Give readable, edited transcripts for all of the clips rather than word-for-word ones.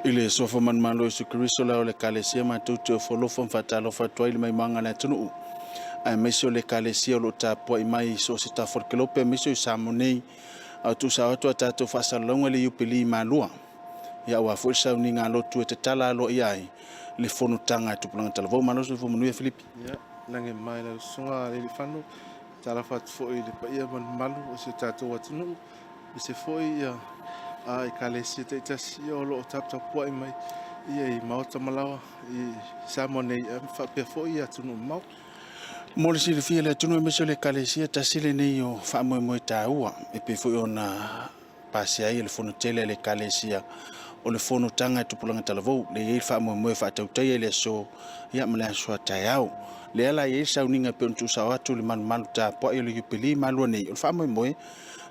I le suafa manumalo o Iesu Keriso la o le Ekalesia matou te ofo alofa ma faatalofa atu ai i le maimaga a le atunuu aemaise o le Ekalesia o lo o tapuai mai i so o se tafa o le kelope aemaise o i Samoa nei a o tuusao atu a tatou faasalalauga i le Iupeli Malua ia aua foi le sauniga a lotu e tatala aloaia ai le fonotaga a Tupulaga Talavou. Malo le soifua manuia Filipi. Ia, lagi mai lau susuga Lealifano, talofa atu foi i le paia ma le mamalu o si o tatou atunuu, aemaise foi ia ekalesia taitasi ia o lo o taputapuai mai ia i maota ma laoa i Samoa nei faapea foi ia atunuu mamao. Mo le silafia e le atunuu aemaise o le ekalesia, tasi lenei o faamoemoe taua e pei foi ona pasia ai e le fono tele a le ekalesia o le fonotaga e Tupulaga Talavou, lea e i ai le faamoemoe faatautaia i le aso ia ma le aso a taeao. Lea la e i ai le sauniga e pei ona tuusao atu le malumalu tapuai o le Iupeli Malua nei, o le faamoemoe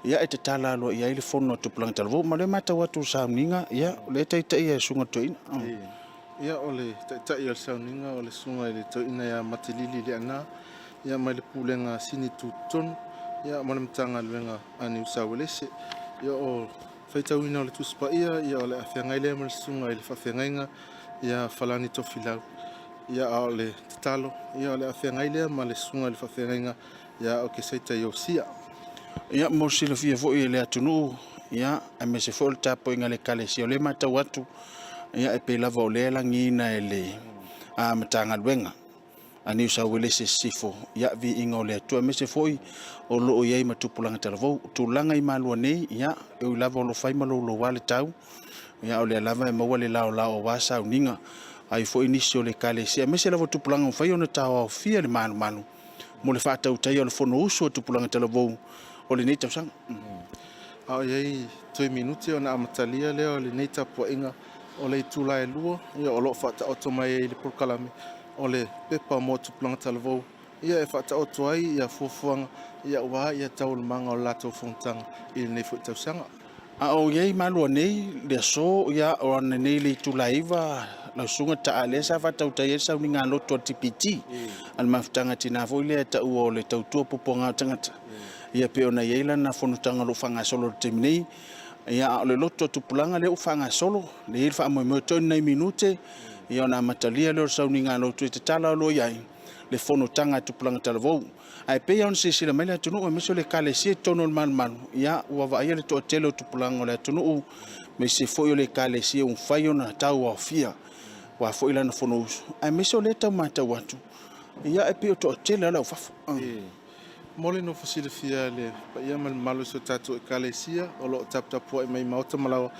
ia e tatala aloaia ai le fono a Tupulaga Talavou. Ma o lea e matau atu i le sauniga, ia o lea e taitai e Susuga Toeaina. Ia, o le taitai o le sauniga o le Susuga i le Toeaina ia Matelili Leaana, ia mai le Pulega Sini Tutotonu, ia ma le Matagaluega a Niu Sauelese. Ia, o faitauina o le Tusi Paia, ia o le a feagai lea ma le Susuga i le Faafeagaiga ia Falani Tofilau. Ia, a o le tatalo, ia o le a feagai lea ma le Susuga i le Faafeagaiga ia Okesaita Iosia. Ia, mo le silafia foi e le atunuu, ia, aemaise foi o le tapuaiga a le Ekalesia, o lea e matau atu, ia, e pei lava o lea e lagiina e le Matagaluega a Niu Sauelese Sisifo, ia, viiga o le Atua, aemaise foi o lo o i ai ma tupulaga talavou. O tulaga i Malua nei, ia, e ui lava o lo o fai ma louloua le tau, ia, o lea lava e maua le laolao aua sauniga ai foi nisi o le Ekalesia, aemaise lava o tupulaga ua mafai ona taoaofia le malumalu mo le faatautaia o le Fonousu a Tupulaga Talavou o lenei tausaga. A o i ai toe minute ona amatalia lea o lenei tapuaiga o le itula e 2, ia o lo o faataoto mai ai le polokalame o le pepa mo Tupulaga Talavou, ia e faataoto ai ia fuafuaga ia aua ia taualumaga o le latou fonotaga i lenei foi tausaga. A o i ai Malua nei le aso, ia, o ana nei le itula e 9 lau susuga Taa lea sa faatautai ai le sauniga lotu a le TPT, a le mafutaga tina foi lea e taua o le tautua puapuaga o tagata. Ia pei ona i ai lana fonotaga o lo o faagasolo i le taimi nei. Ia, a o le lotu a tupulaga lea ua faagasolo, lea e i ai le faamoemoe toe ni nai minute, ia ona amatalia lea o le sauniga lotu e tatala o lo o i ai le fonotaga a Tupulaga Talavou. Ae pei lava ona silasila mai le atunuu aemaise o le Ekalesia i totonu o le malumalu, ia ua vaaia le toatele o tupulaga o le atunuu, aemaise foi o le Ekalesia ua mafai ona tauaofia aua foi lana Fonousu, aemaise o lea e tau matau atu, ia e pei o toatele lava le aufafo. E mo le nofo silafia le paia ma le mamalu o si o tatou Ekalesia o lo o taputapuai mai maota ma laoa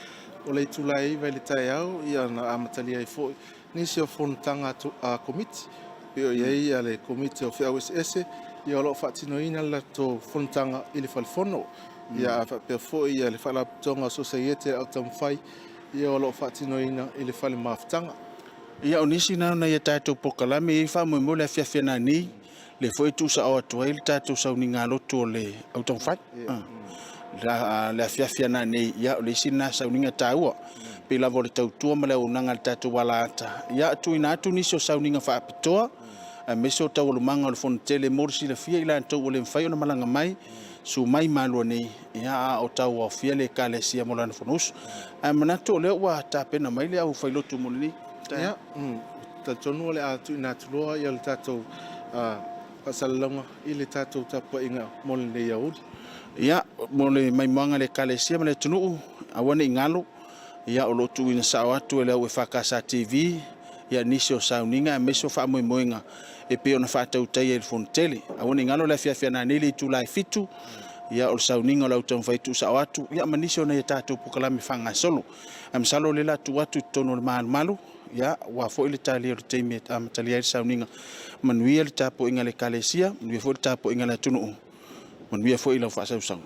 o le itula e 9 i le taeao, ia na amatalia ai foi nisi o fonotaga a komiti pei o i ai ia le komiti o feau eseese, ia o lo o faatinoina le latou fonotaga i le falefono, ia a faapea foi ia le faalapotopotoga o Sosaiete a o taumafai, ia o lo o faatinoina i le fale mafutaga. Ia o nisi na o nai a tatou polokalame e i ai faamoemoe le afiafi anani, lea foi e tuusao atu ai le tatou sauniga lotu o le au taumafai. Le afiafi ananei, ia o le isi lena sauniga taua. Pei lava o le tautua ma le auaunaga a le tatou alaata, ia tuuina atu nisi o sauniga faapitoa, aemaise o taualumaga o le fono tele mo le silafia i latou ua le mafai ona malaga mai, su mai Malua nei, ia a o tauaofia le Ekalesia mo lana Fonousu. Ae manatu o lea ua tapena mai le aufailotu mo lenei taeao. Ia, talitonu o le a tuuina atu loa ia le tatou faasalalauga i le tatou tapuaiga mo lenei aoauli. Ia, mo le maimoaga a le Ekalesia ma le atunuu, aua ne i galo, ia o lo o tuuina sao atu e le au EFKS TV ia nisi o sauniga aemaise o faamoemoega e pei ona faatautaia i le fono tele. Aua ne i galo le afiafi ananei le itula e 7, ia o le sauniga o le au taumafai tuusao atu, ia ma nisi o nai a tatou polokalame faagasolo. Ae masalo o lea o le a tuu atu i totonu o le malumalu, ia aua foi le talia o le taimi e amatalia ai le sauniga. Manuia le tapuaiga a le Ekalesia, manuia foi le tapuaiga a le atunuu, manuia foi lau faasausauga.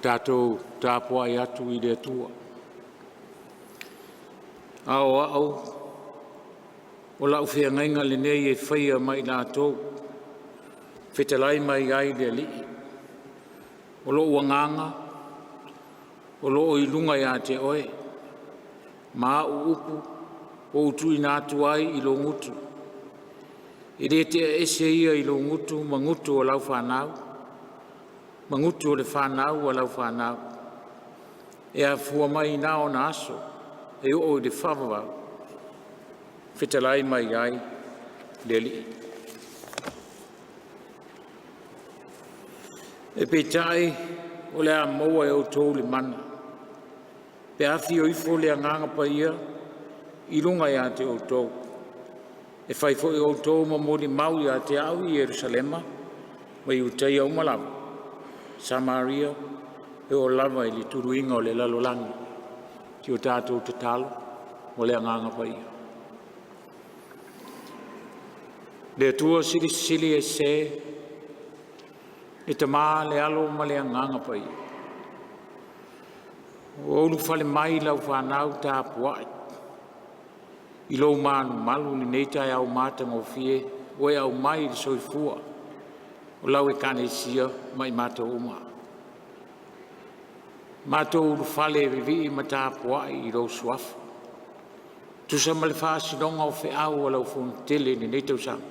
Tatou tapuai atu i le Atua. A o au, o lau feagaiga lenei e faia ma i latou, fetalai mai ai le Alii. O lo'u agaga o lo o i luga ia te oe, ma au upu ua ou tuuina atu ai i lou gutu. E le tea ese ia i lou gutu ma gutu o lau fanau, ma gutu o le fanau a lau fanau, e afua mai na ona aso e oo i le faavavau.” Fetalai mai ai le Alii. Ae peitai o le a maua e outou le mana, pe a afio ifo le Agaga Paia i luga ia te outou. E fai foi o outou ma molimau ia te Au i Yelusalema ma Iutaia uma lava, Samaria e oo lava i le tuluiga o le lalolagi. Si o tatou tatalo mo le Agaga Paia. Le Atua Silisili Ese, le Tama le Alo ma le Agaga Paia, ua ulufale mai lau fanau tapuai i lou malumalu i lenei taeao matagofie ua e aumai le soifua o lau Ekalesia ma i matou uma. Matou ulufale e vivii ma tapuai i lou Suafa, tusa ma le faasinoga o feau a lau Fono tele i lenei tausaga,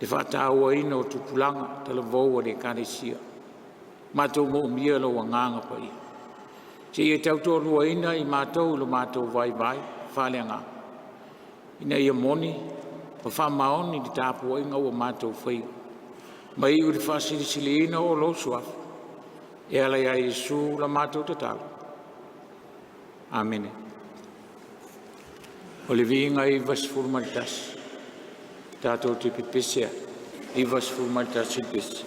le faatauaina o tupulaga talavou o le Ekalesia. Matou moomia lou Agaga Paia se i e tautoaluaina i matou i lo matou vaivai faaleagaga ina ia moni ma faamaoni le tapuaiga ua matou faia, ma iu i le faasilisiliina o lou Suafa. E ala ia Iesu la matou tatalo. Amene. O le viiga e 91 tatou te pepesi ai, e 91 le pesi.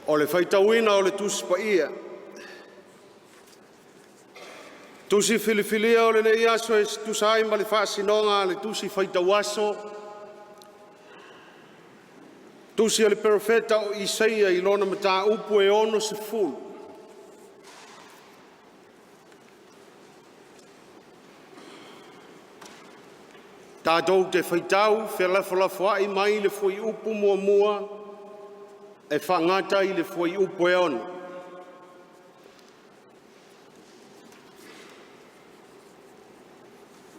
O le faitauina o le Tusi Paia, Tusi Filifilia o lenei aso e tusa ai ma le faasinoga a le Tusi Faitau Aso, Tusi a le Perofeta o Isaia i lona mataupu e 60. Tatou te faitau felafolafoai mai le fuaiupu 1 e faagata i le fuaiupu e 6.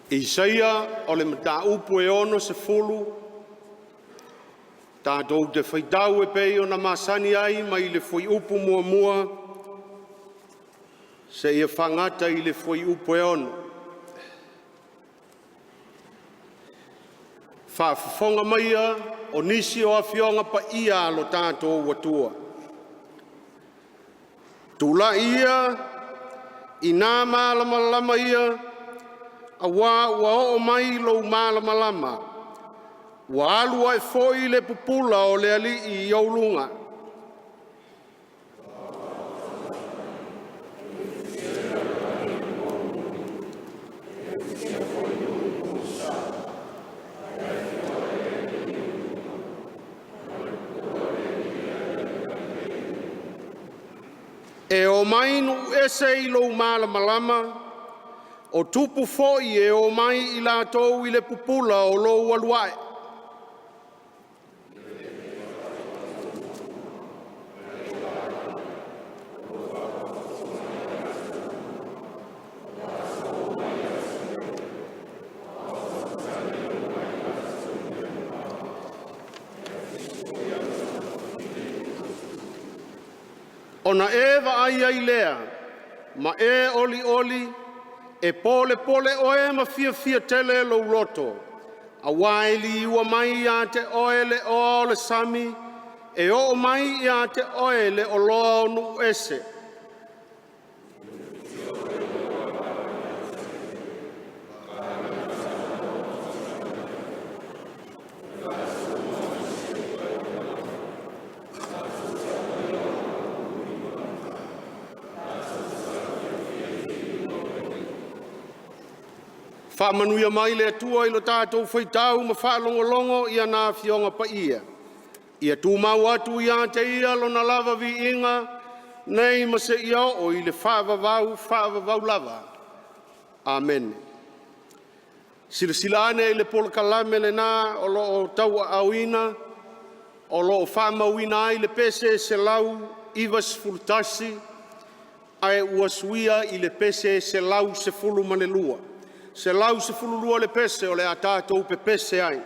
Isaia o le Mataupu e 60, tatou te faitau e pei ona masani ai mai le fuaiupu 1 seia fagata i le fuaiupu e 6. Faafofoga maia o nisi o Afioaga Paia a lo tatou Atua, tulai ia ina malamalama ia, auā ua oo mai lou malamalama, ua alu ae foi le pupula o le alii i ou luga. E omai nuu ese i lou malamalama, o tupu foi e omai i latou i le pupula o lou alu ae. Ona e vaai ai lea ma e olioli, e polepole oe ma fiafia tele lou loto, auā e liua mai ia te oe le oa o le sami, e oo mai ia te oe le oloa o nuu ese. Faamanuia mai le Atua i lo tatou faitau ma faalogologo i ana Afioga Paia. Ia tumau atu ia te Ia Lona lava viiga nei ma seia oo i le faavavau faavavau lava. Amene. Silasila ane i le polokalame lena o lo o tauaaoina o lo o faamauina ai le pese 191 ae ua suia i le pese 112. 112 le pese o le a tatou pepese ai.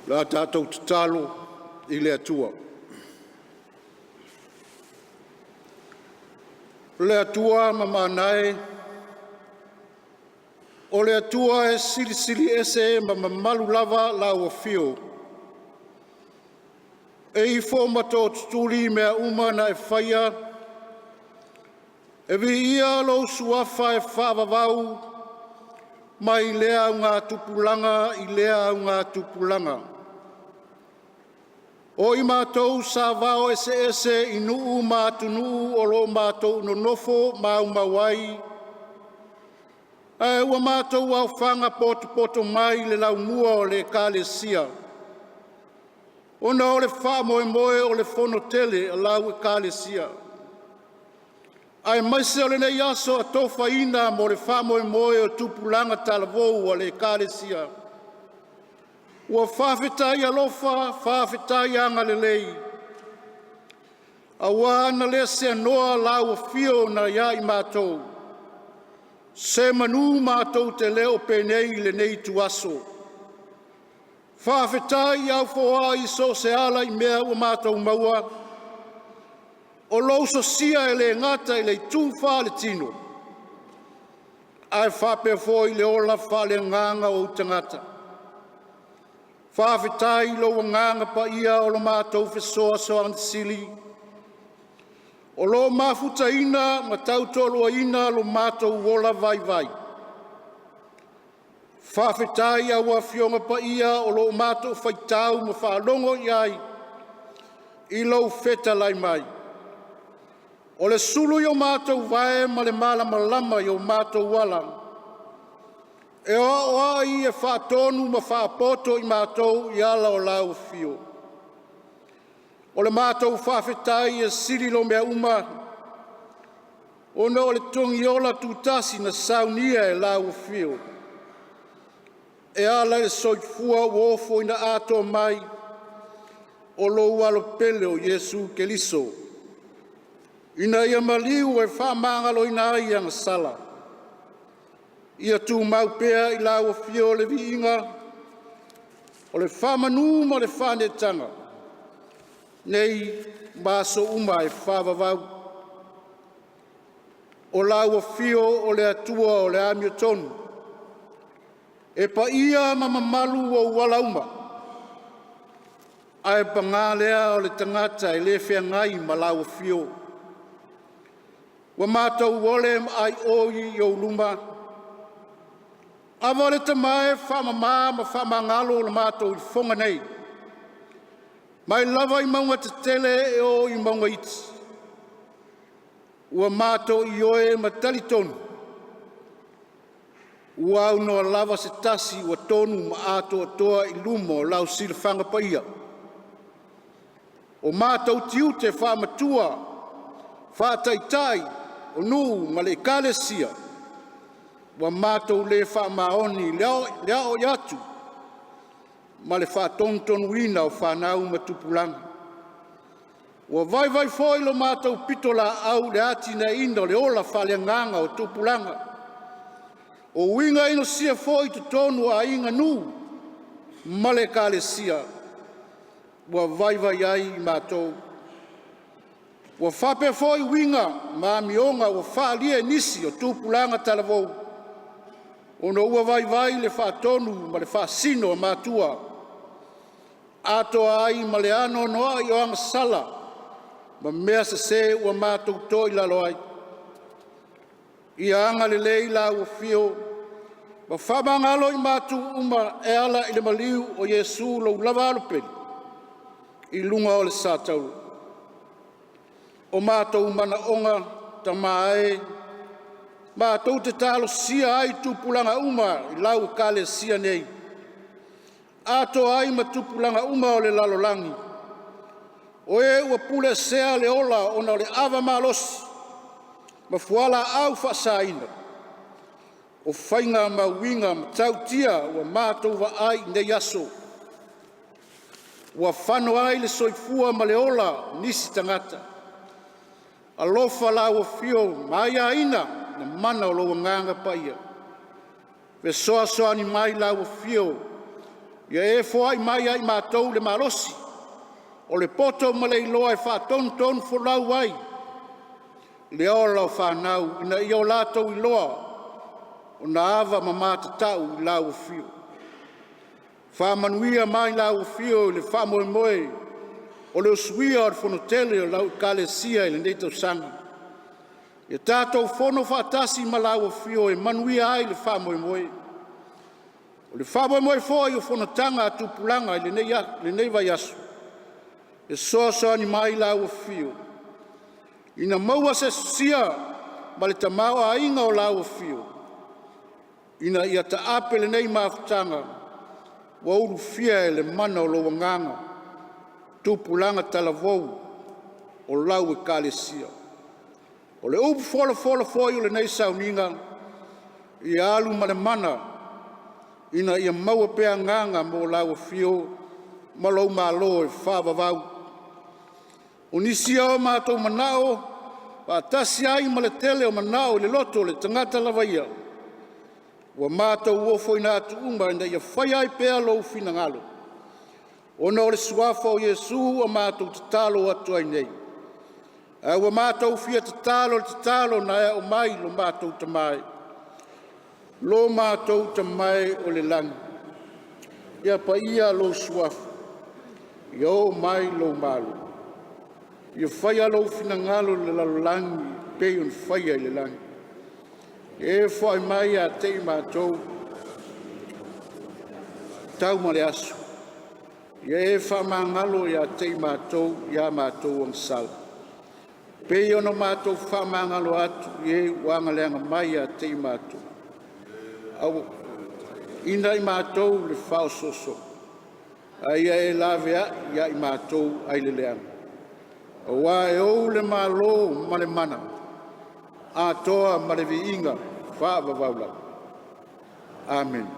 Le a tatou tatalo i le Atua. Le Atua mamana e, o le Atua e silisili ese ma mamalu lava lau Afio, e ifo ma tootutuli mea uma na e faia, e viia lou Suafa e faavavau mai lea augatupulaga i lea augatupulaga. O i matou sa vao eseese i nuu ma atunuu o lo o matou nonofo ma aumau ai, ae ua matou aofaga potopoto mai i le laumua o le Ekalesia, ona o le faamoemoe o le Fono tele a lau Ekalesia, aemaise o lenei aso atofaina mo le faamoemoe o tupulaga talavou a le Ekalesia, ua faafetai alofa, faafetai agalelei, auā na le seanoa lau afio na ia i matou, semanu matou te le o penei i lenei ituaso. Faafetai i au foai i so o se ala i mea ua matou maua, o lou sosia e le gata i le itu faaletino, ae faapea foi le ola faaleagaga o ou tagata. Faafetai i lou Agaga Paia o lo matou fesoasoani sili, o lo o mafutaina ma tautoaluaina lo matou ola vaivai. Faafetai i au Afioga Paia o lo o matou faitau ma faalogo i ai i lou fetalai mai. O le sulu i o matou vae ma le malamalama i o matou ala, e oaoai e faatonu ma faapoto i matou i ala o lau afio. O le matou faafetai e sili lo mea uma, ona o le togiola tutasi na saunia e lau Afio, e ala i le soifua ua ofoina atoa mai o lou Alo pele o Iesu Keriso, ina ia maliu e faamagaloina ai ana sala. Ia tumau pea i lau Afio le viiga, o le faamanu ma le faaneetaga, nei ma aso uma e faavavau. O lau Afio o le Atua o le amiotonu, e paia ma mamalu ou ala uma, ae paga lea o le tagata e le feagai ma lau Afio. Ua matou ole ma aioi i ou luma, ava le Tama e, faamama ma faamagalo le matou ifofoga nei, mai lava i mauga tetele e oo i mauga iti. Ua matou ioe ma talitonu, ua aunoa lava se tasi ua tonu ma atoatoa i luma o lau silafaga paia. O matou tiute faamatua, faataitai, o nuu ma le ekalesia, ua matou le faamaoni i le aoai atu ma le faatonutonuina o fanau ma tupulaga. Ua vaivai foi lo matou pitolaau i le atinaeina o le ola faaleagaga o tupulaga. O uiga inosia foi i totonu o aiga, nuu ma le Ekalesia ua vaivai ai i matou. Ua faapea foi uiga ma amioga ua faaalia e nisi o tupulaga talavou, ona ua vaivai le faatonu ma le faasino a matua, atoa ai ma le anoanoai o agasala ma mea sese ua matou toilalo ai. Ia agalelei lau Afio ma faamagalo i matou uma e ala i le maliu o Iesu lou lava Alo pele i luga o le satauro. O matou manaoga, Tama e, matou te talosia ai tupulaga uma i lau Ekalesia nei, atoa ai ma tupulaga uma o le lalolagi, o e ua pulesea le ola ona o le ava malosi ma fualaau faasaina. O faiga ma uiga matautia ua matou vaai i nei aso, ua fano ai le soifua ma le ola o nisi tagata. Alofa lau Afio ma aiaina le mana o lou Agaga Paia. Fesoasoani mai lau Afio Ia e foai mai ia i matou le malosi o le poto ma le iloa e faatonutonufolau ai le ola o fanau, ina ia o latou iloa ona ava ma matatau i lau afio. Faamanuia mai lau Afio i le faamoemoe o le usuia o le Fonotele o lau Ekalesia i lenei tausaga. Ia tatou fono faatasi ma lau Afio e manuia ai le faamoemoe. O le faamoemoe foi o fonotaga a tupulaga i lenei vaiaso, e fesoasoani mai lau Afio ina maua se sosia ma le tamaoaiga o lau Afio, ina ia taape lenei mafutaga ua ulufia e le mana o lou Agaga tupulaga talavou o lau Ekalesia. O le upu folafola foi o lenei sauniga, ia alu ma le mana ina ia maua pea agaga mo lau Afio ma lou Malo e faavavau. O nisi o matou manao faatasi ai ma le tele o manao i le loto o le tagata lava ia, ua matou ofoina atu uma ina ia faia ai pea Lou finagalo, ona o le Suafa o Iesu ua matou tatalo atu ai nei. Ae ua matou fia tatalo i le tatalo na e ao mai i lo matou Tama e. Lo matou Tama e o le lagi, ia paia lou Suafa, ia oo mai lou Malo, ia faia lou finagalo i le lalolagi e pei ona faia i le lagi. Ia e foai mai ia te i matou tau ma le aso, ia e faamagalo ia te i matou ia matou agasala, e pei ona matou faamagalo atu i e ua agaleaga mai ia te i matou. Aua ina i matou i le faaosoosoga, ae ia e laveai ia i matou ai le leaga. Aua e ou le Malo ma le mana, atoa ma le viiga faavavau lava. Amene.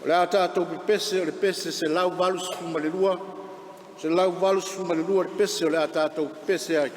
O le a tatou pepese o le pese 182, 182 le pese o le a tatou pepese ai.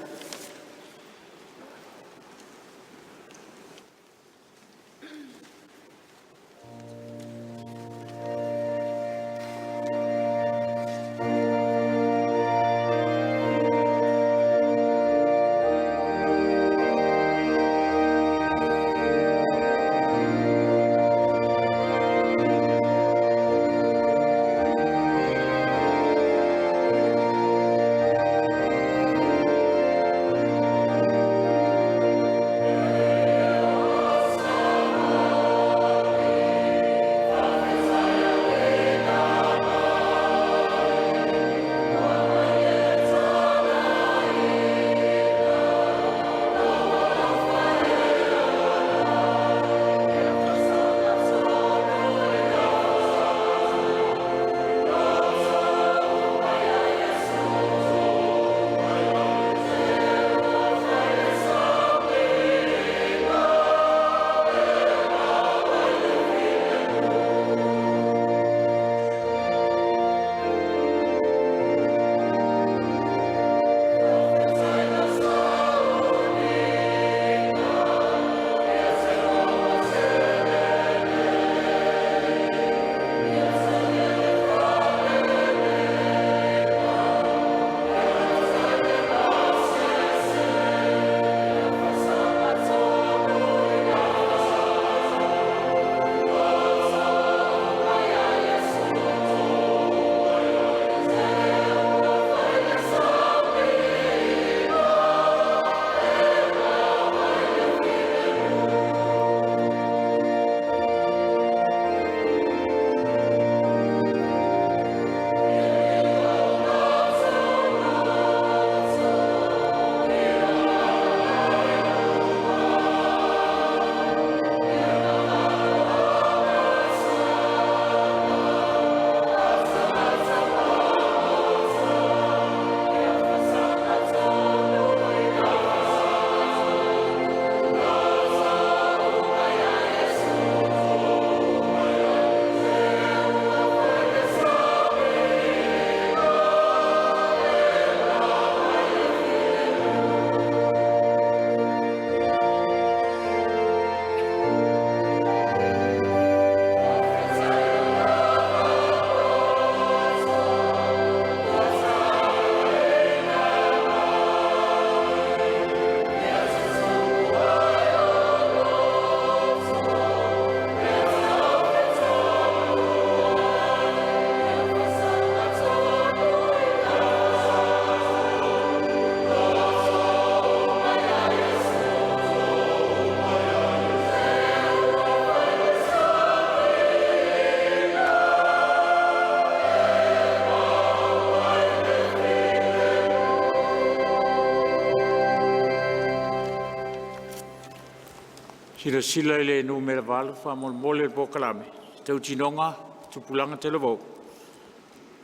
Silasila i le numera 8 faamolemole i le polokalame, Tautinoga Tupulaga Talavou,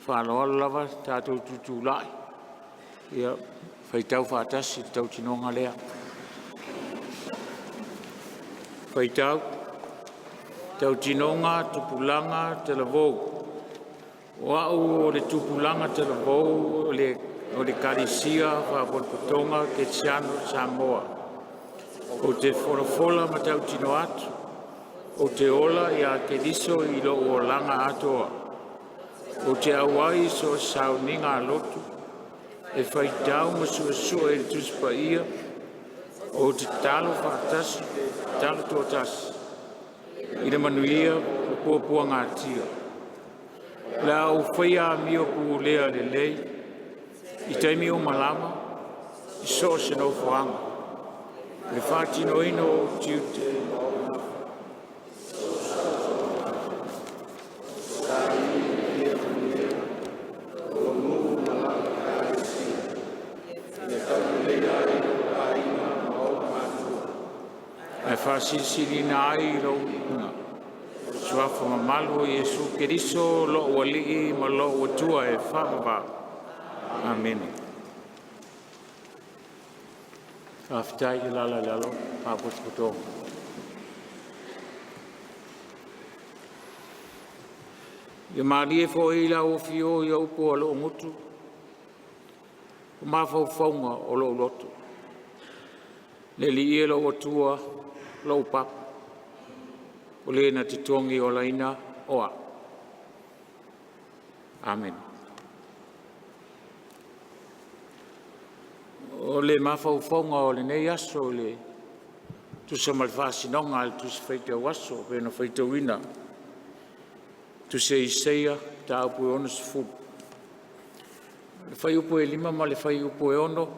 faaaloalo lava tatou tutulai ia faitau faatasi le tautinoga lea. Faitau: Tautinoga Tupulaga Talavou O a'u o le Tupulaga Talavou o le Ekalesia Faalapotopotoga Kerisiano i Samoa. Ou te folafola ma tautino atu, ou te ola ia Keriso i lo'u olaga atoa. Ou te auai i so o se sauniga a lotu, e faitau ma suesue i le Tusi Paia, ou te tatalo toatasi i le manuia ma puapuagatia. O le a ou faia amio pulea lelei i taimi uma lava i so o se nofoaga i le faatinoina o ou tiute ma ou nafa ae faasilisiliina ai lou iuga i le Suafa mamalu o Iesu Keriso lou Alii ma lou Atua e faavavau. Amene. Faafetai le lala i lalo Faapotopotoga. Ia malie foi i lau afio ia upu a lou gutu o mafaufauga o lou loto. Le Alii e lou Atua, lou papa, o Le na te togiolaina o a'u. Amene. O le mafaufauga o lenei aso i le tusa ma le faasinoga a le Tusi Faitau Aso e pei ona faitauina, Tusi a Isaia mataupu e 60, le fuaiupu e 5 ma le fuaiupu e 6,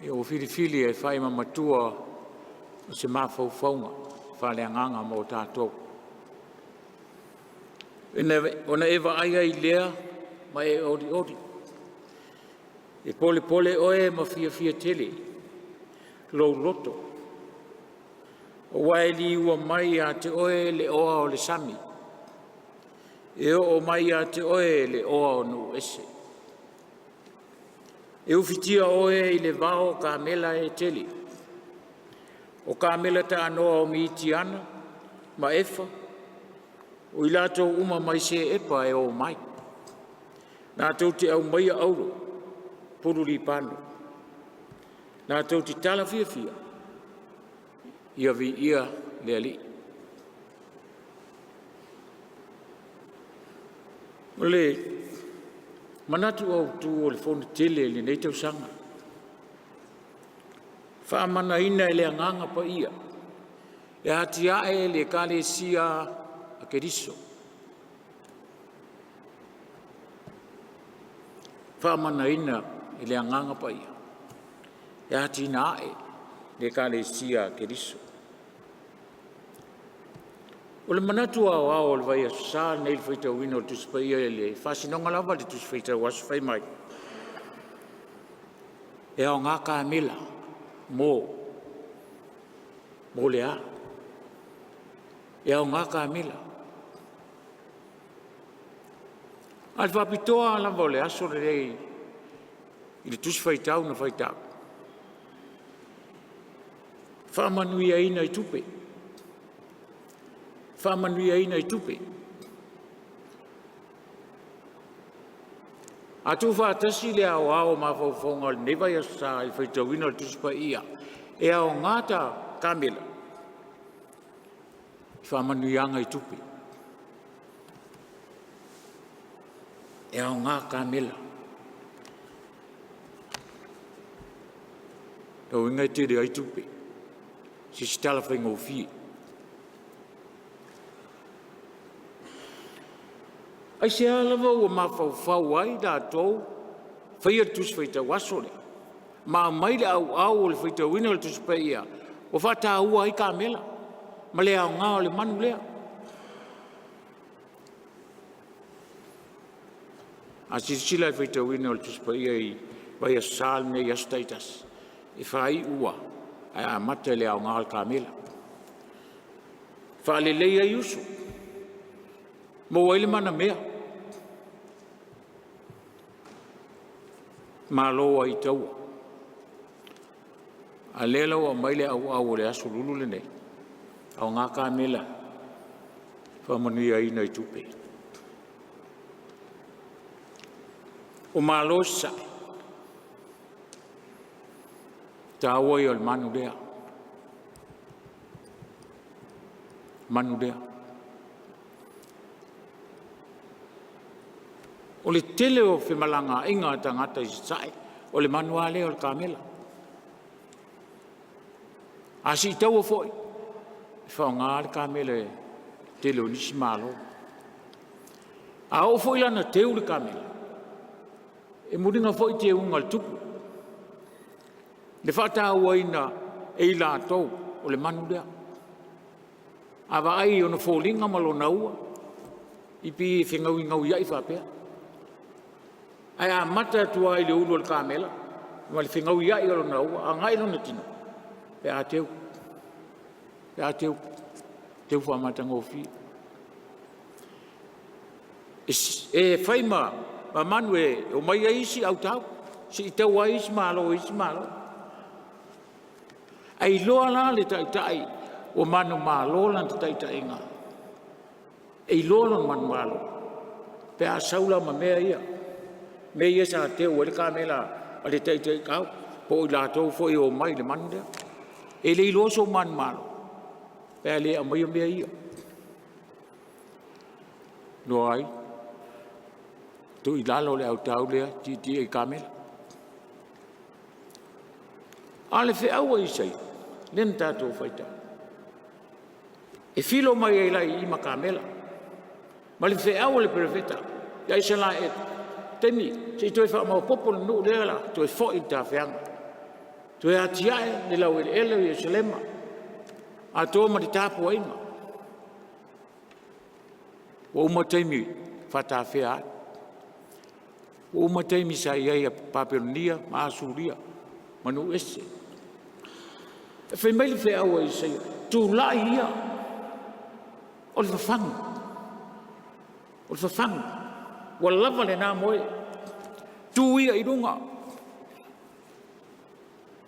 ia ua filifili e fai ma matua o se mafaufauga faaleagaga mo tatou. Ona e vaai ai lea ma e olioli, e polepole oe ma fiafia tele lou loto, aua e liua mai ia te oe le oa o le sami, e oo mai ia te oe le oa o nuu ese. E ufitia oe i le vao o kamela e tele, o kamela taanoa o Mitiana ma Efa, o i latou uma mai Seepa e o mai, latou te aumaia auro, pulu lipano, latou te tala fiafia, ia viia le Alii. O le manatu autu o le Fono tele i lenei tausaga, faamanaina e le Agaga Paia e atiae le Ekalesia a Keriso. Faamanaina e le Agaga Paia e atinae le Ekalesia a Keriso. O le manatu aoao o le vaiaso Sa lenei i le faitauina o le Tusi Paia i le faasinoga lava i le Tusi Faitau Aso fai mai, e aoga kamela mo le a? E aoga kamela. A o le faapitoa lava o le aso lenei i le Tusi Faitau na faitau, faamanuiaina i tupe, faamanuiaina i tupe. A tuufaatasi le aoao o mafaufauga o lenei vaiaso sa i le faitauina o le Tusi Paia, e aoga ta kamela i faamanuiaga i tupe. E aoga kamela. O lona uiga e tele ai tupe, o se isi tala faigofie. Aisea lava ua mafaufau ai latou faia le Tusi Faitau Aso lea ma aumai le auau o le faitauina o le Tusi Paia ua faataua ai kamela ma le aoga o le manu lea? A silasila i le faitauina o le Tusi Paia i Vaiaso Sa lenei i aso taitasi, e faaiu lava ae amata i le aoga o le kamela. Faalelei ai usu, maua ai le manamea. Malo ai taua. A lea la ua aumai le auau o le aso lulu lenei, aoga kamela e faamanuiaina i tupe. O Malo i Sasae, taua ia o le manu lea, manu lea. O le tele o femalagaaiga a tagata i Sasae, o le manu lava lea o le kamela. A siitaua foi, e faaaoga le kamela e le tele o nisi malo. A oo foi la ina teu le kamela, e muliga foi teuga a le tupu, le faatauaina e i latou o le manu lea. A vaai i ona foliga ma lona ua, e pei e fegauigauia'i faapea, ae amata atu lava i le ulu o le kamela ma le fegauia'i o lona ua agai lona tino pe a teu, pe a teu, teu faamatagofie. E fai ma manu e omai ai isi autao, siitaua ai isi malo i isi malo. Ae iloa la le taitai ua manumalo lana taitaiga, e iloa lona manumalo pe a sau la ma mea ia, mea ia sa teu ai le kamela a le Taitaitau po o i latou foi e omai i le manu lea. E le iloa sou manumalo pe a le aumaia mea ia. Iloa ai, tuu i lalo le autao lea, tietie i kamela. A o le feau a Isaia lea na tatou faitau, e filo mai ai la i i ma kamela, ma le feau a le perofeta ia Isaraelu, taimi se i toe faamaopoopo le nuu lea o le a toe foi i le tafeaga, toe atiae le laueleele o Yerusalema atoa ma le tapuaiga. Ua uma taimi faatafea ai, ua uma taimi sa i ai a Papelonia ma Asuria ma nuu ese. Ae fai mai le feau a Isaia, tulai ia, o le fafagu, o le fafagu, ua lava lena moe, tu ia i luga,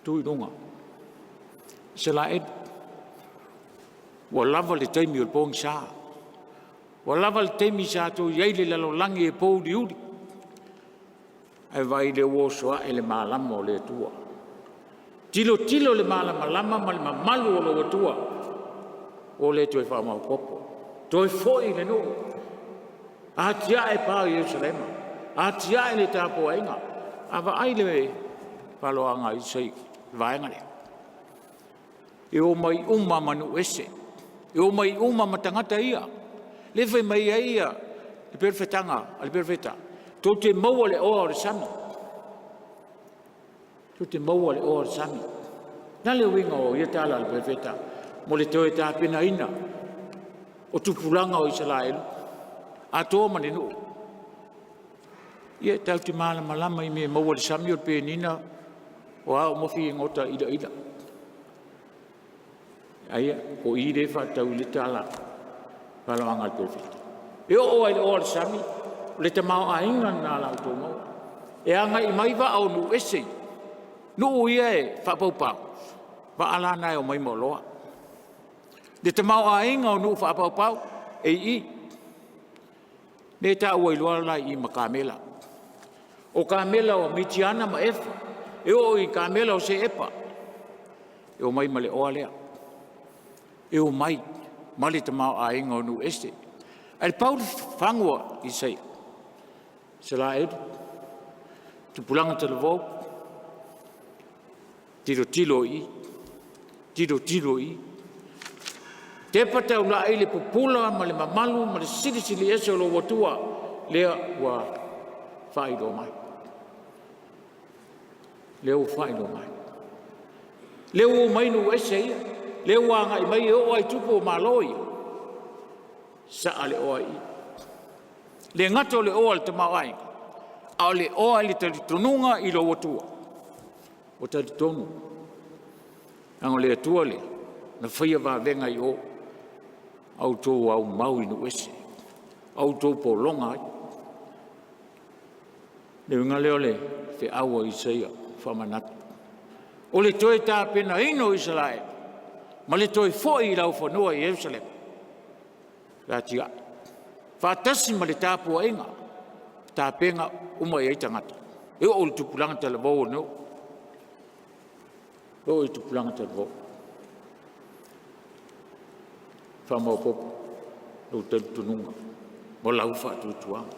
tu i luga. Isaraelu, ua lava le taimi o le pogisa, ua lava le taimi sa tou i ai i le lalolagi e pouliuli, ae vaai o lea ua oso ae le malama o le Atua. Tilotilo i le malamalama ma le mamalu o lou Atua, ua le toe faamaopoopo. Toe foi i le nuu, atiae pa o Yerusalema, atiae le tapuaiga. A vaai le faaaloaga a Isaia i le vaega lea, e omai uma lava ma nuu ese, e omai uma ma tagata ia. Lea e fai mai ai le perofetaga a le perofeta, tou te maua le oa o le sami, tou te maua le oa o le sami. O le a le uiga o ia tala a le perofeta mo le toe tapenaina o tupulaga o Isaraelu atoa ma le nuu? Ia tatou te malamalama i mea e maua i le sami, o le penina, o a uma figota ila ila. Aia o i lea e faatatau i ai le tala faaaloaga a le perofeta. E oo lava i le oa o le sami, o le tamaoaiga lena o la outou maua. E agai mai vaa o nuu ese, nuu ia e faapaupau, vaa la na e omai ma oloa. Le tamaoaiga o nuu faapaupau e i i. Lea e taua ai loa la i i ma kamela. O kamela o Mitiana ma Efa, e oo i kamela o Seepa, e omai ma le oa lea. E omai ma le tamaoaiga o nuu ese. Ae pau le fagu a Isaia, Isaraelu, tupulaga talavou, tilotilo i i, tilotilo i i. Tepa taulai i le pupula ma le mamalu ma le silisili ese o lou Atua lea ua faailoa mai. Lea ua faailoa mai. Lea ua omai nuu ese ia, lea ua agai mai e oo lava i tupu o Malo ia, sa'a le oa i i. Le gata o le oa i le tamaoaiga, a o le oa i le talitonuga i lou Atua. Ua talitonu, leaga o le Atua lea na faia vavega i o. A outou aumau i nuu ese, a outou pologa ai. O le uiga lea o le feau a Isaia faamanatu, o le toe tapenaina o Isalaele ma le toe foi i laufanua i Yerusalema le atiae, faatasi ma le tapuaiga, tapena uma i ai tagata e oo i le tupulaga talavou o le nuu, e oo i tupulaga talavou. Faamaopoopo lou talitonuga ma lau faatuatuaga.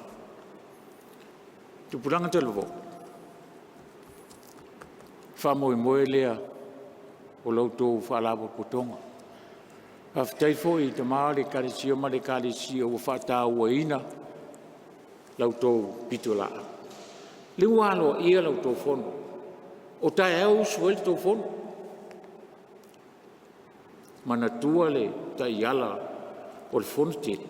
Tupulaga talavou, o le faamoemoe lea o la outou Faalapotopotoga. Faafetai foi i tama o le Ekalesia ma le Ekalesia ua faatauaina la outou pitolaau. O lea ua aloaia la outou fono, o taeao e usu ai le tou fono. Manatua le taiala o le Fono Tele,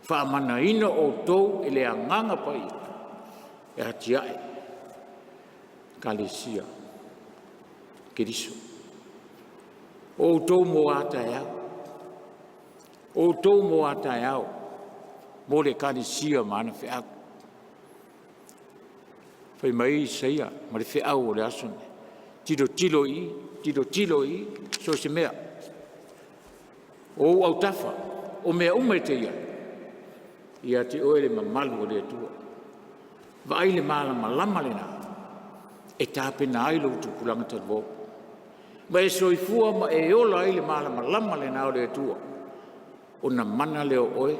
faamanaina outou e le Agaga Paia e atiae Ekalesia Keriso. O outou mo a taeao, o outou mo a taeao mo le Ekalesia ma ana feau. Fai mai Isaia ma le feau o le aso lenei, tilotilo i i, tilotilo i i, so o se mea. O ou autafa, o mea uma e te i ai, e ia te oe le mamalu o le Atua. Vaai le malamalama lena e tapena ai lou tupulaga talavou, ma e soifua ma e ola ai le malamalama lena o le Atua, ona mana lea o oe,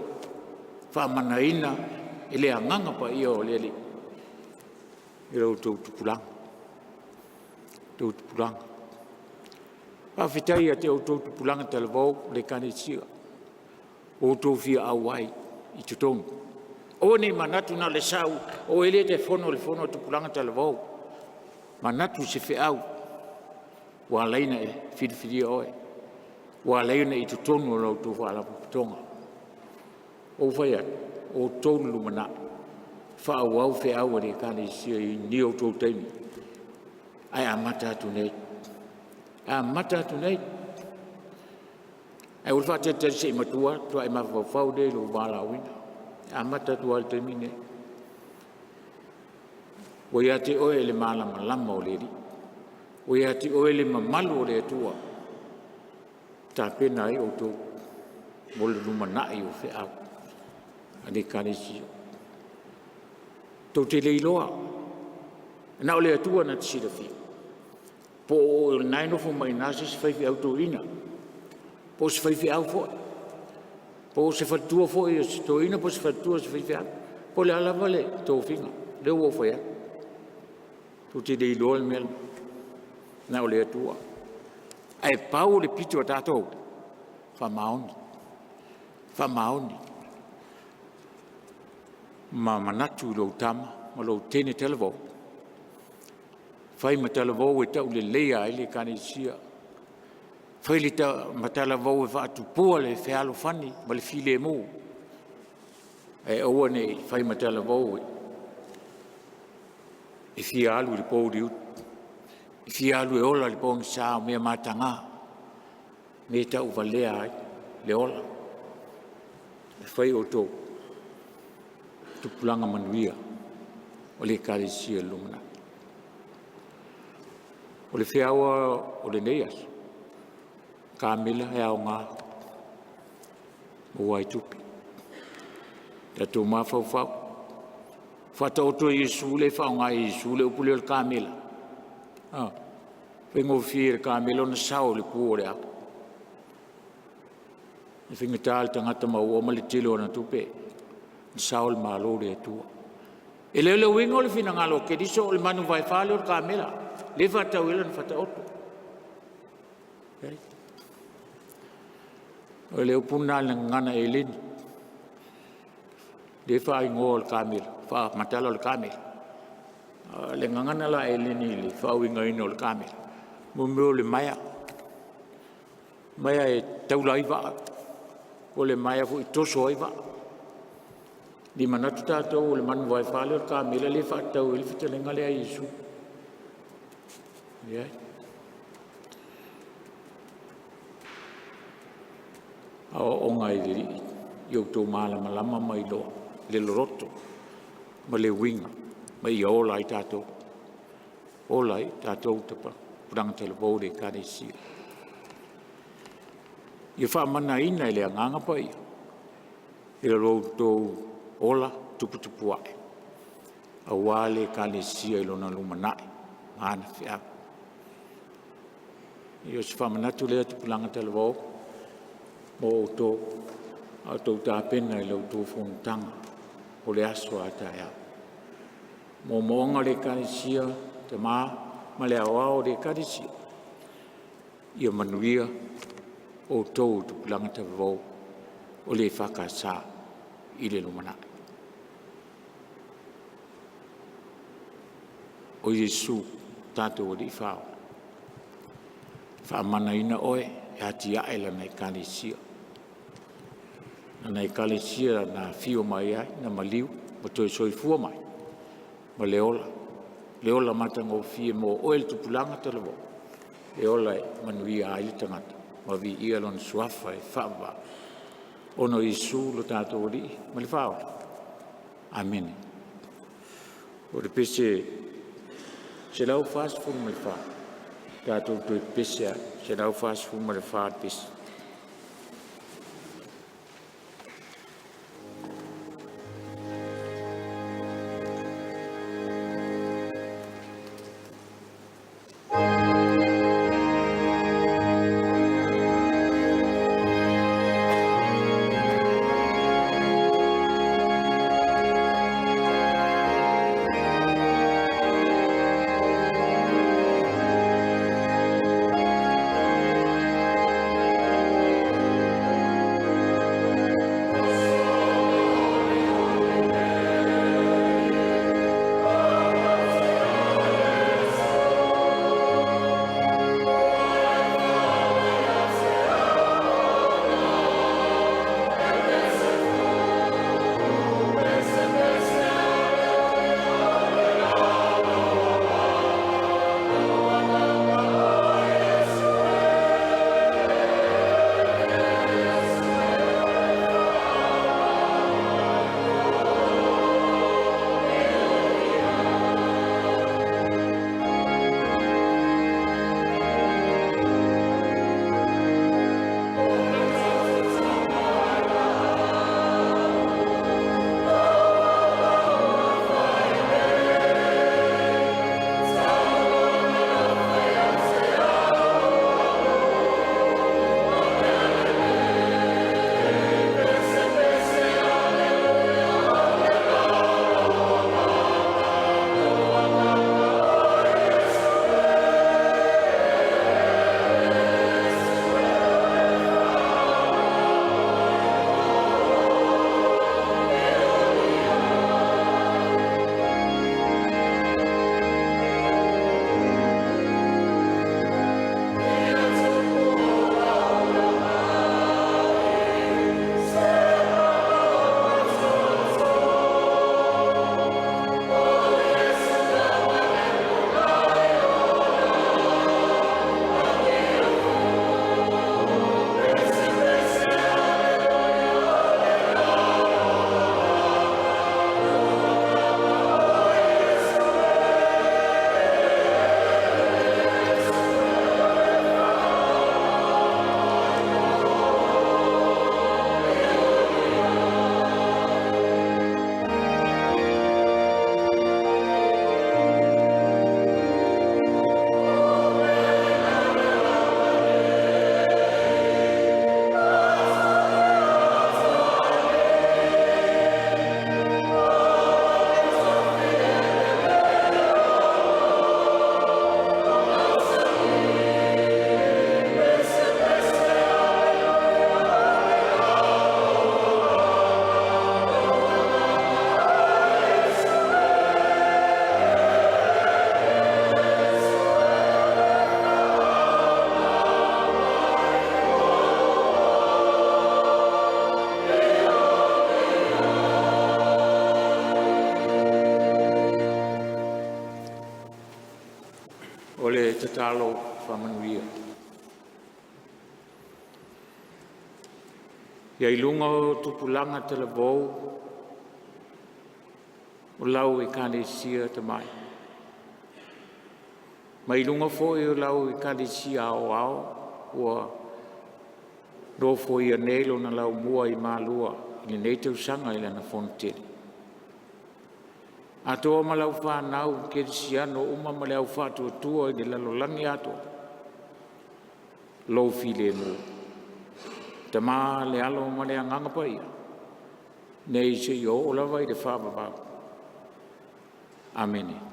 faamanaina e le Agaga Paia o le Alii i lo outou tupulaga, outou tupulaga. Faafetai ia te outou tupulaga talavou o le Ekalesia ua outou fia auai i totonu. Aua ne i manatu na o le sau o oe lea e te fono i le fono a tupulaga talavou. Manatu i se feau ua ala ai ona e filifilia oe, ua ala ai ona e i totonu o la outou faalapotopotoga. Ua ou fai atu, o outou o le lumanai, faaauau feau a le Ekalesia i ni outou taimi, ae amata atu nei, amata atu nei. Ae aua le faatalitali se i matua atu ona faatoa e mafaufau lea i lou valaauina. E amata atu lava i le taimi lenei. Ua ia te oe le malamalama o le Alii, ua ia te oe le mamalu o le Atua e tapena ai outou mo le lumanai o feau a le Ekalesia. Tou te le iloa, na o le Atua na te silafia po o lena e nofo mai i ina se isi faifeau toeaina, po o se faifeau foi, po o se faletua foi o se toeaina po o se faletua o se faifeau, po o le a lava le tofiga. O lea ua ou fai atu, tou te le iloa le mea lena, na o le Atua. Ae pau o le pito a tatou, faamaoni, faamaoni ma manatu i lou tama ma lou teine talavou, fai ma talavou e tauleleia ai le Ekalesia, fai ma talavou e faatupua le fealofani ma le filemu, ae aua ne i fai ma talavou e fia alu i le pouliuli, e fia alu e ola i le pogisa o mea mataga, mea e tauvalea ai le ola. E fai outou o tupulaga manuia o le Ekalesia i le lumanai. O le feau o lenei aso, kamela e aoga e maua ai tupe. Tatou mafaufau, Faataoto e Iesu lea e faaaoga e Iesu le upu lea o le kamela, a faigofie i le kamela ona sao i le pu o le apu. E faigata le tagata mauoa ma le tele o ana tupe ona sao le Malo o le Atua. E le o le uiga o le finagalo o Keriso o le manuvaefa lea o le kamela lea e faatatau i ai lana Faataoto. O le upu lena i le gagana Eleni, lea e faaigoa o le kamela, faamatala o le kamela. A o le gagana la Eleni i le faauigaina o le kamela, mo mea o le maea, maea e taula ai vaa, po o le maea foi e toso ai vaa. Ne i manatu tatou o le manuvaefa lea o le kamela lea e faatatau i ai le fetalaiga lea a Iesu. E leai. Aoaoga i le Alii ia outou malamalama ma iloa le loloto ma le uiga ma ia ola ai tatou, ola ai tatou tupulaga talavou o le Ekalesia. Ia faamanaina e le Agaga Paia lo outou ola tuputupua'e aua le Ekalesia i lona lumanai ma ana feau. Ia, o se faamanatu lea tupulaga talavou mo outou a o outou tapena i la outou fonotaga o le aso a taeao. O moomooga o le Ekalesia, tama ma le aoao o le Ekalesia, ia manuia outou o tupulaga talavou o le EFKS i le lumanai. O Iesu lo tatou Alii Faaola, e faamanaina oe e atiae Lana Ekalesia, Lana Ekalesia na afio mai ai, na maliu ma toe soifua mai ma le ola, le ola matagofie mo oe le tupulaga talavou, e ola e manuia ai le tagata ma viia Lona suafa e faavavau ona o Iesu lo tatou Alii ma le Faaola. Amene. O le pese 144, tatou toe pepese ai, 144 le pese. O le tatalo faamanuia. Ia i luga o tupulaga talavou o lau Ekalesia tamai, mai luga foi o lau Ekalesia aoao ua nofoia nei lona laumua i Malua i lenei tausaga i lana Fonotele, atoa ma lau fanau kerisiano uma ma le au faatuatua i le lalolagi atoa, lou filemu, Tama le Alo ma le Agaga Paia, nei seia oo lava i le faavavau. Amene.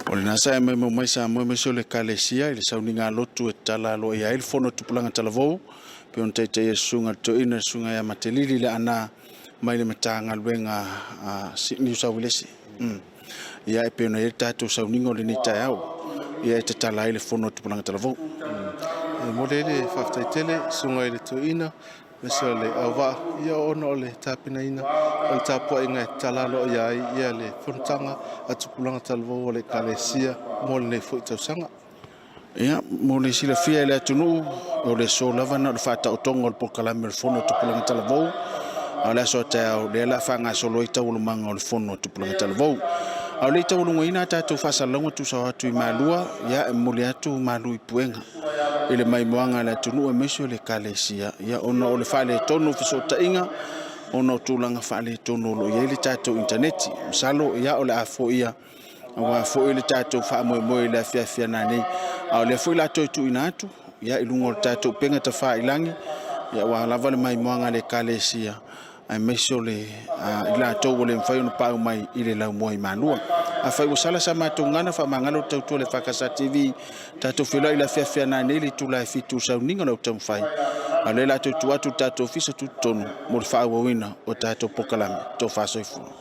O lena sa e maumau mai Samoa aemaise o le Ekalesia i le sauniga lotu e tatala aloaia ai le Fono a Tupulaga Talavou, pei ona taitaia e le Susuga i le Toeaina, le Susuga ia Matelili Leaana mai le Matagaluega a Niu Sa Uelese. Ia e pei ona i ai le tatou sauniga o lenei taeao, ia e tatala ai le Fono a Tupulaga Talavou. E momoli ai le faafetai tele i susuga i le toeaina aemaise o le auvaa ia ona o le tapenaina o le tapuaiga e tatala aloaia ai ia le fonotaga a tupulaga talavou a le Ekalesia mo lenei foi tausaga. Ia, mo le silafia e le atunuu, o le aso lava na o le faataotoga o le polokalame o le Fono a Tupulaga Talavou, a o le aso a taeao lea o le a faagasolo ai taualumaga o le Fono a Tupulaga Talavou. A o le i taualugaina a tatou faasalalauga tuusao atu i Malua, ia e momoli atu malu i puega i le maimoaga a le atunuu aemaise o le Ekalesia, ia ona o le faaletonu o fesootaiga, ona o tulaga faaletonu o lo o i ai le tatou initaneti. Masalo ia o le a foia aua foi le tatou faamoemoe i le afiafi a nanei, a o lea foi la toe tuuina atu ia i luga o le tatou upega tafailagi aua lava le maimoaga a le Ekalesia aemaise o le i latou ua le mafai ona paau mai i le laumua i Malua. Afai ua sala sa matou gagana, faamagalo le tautua le EFKS TV. Tatou feiloai i le afiafi a nanei i le itula e 7 i le sauniga o le au taumafai. A o lea o le a toe tuu atu i le tatou Ofisa Tutotonu mo le faaauauina o tatou polokalame. Tofa soifua.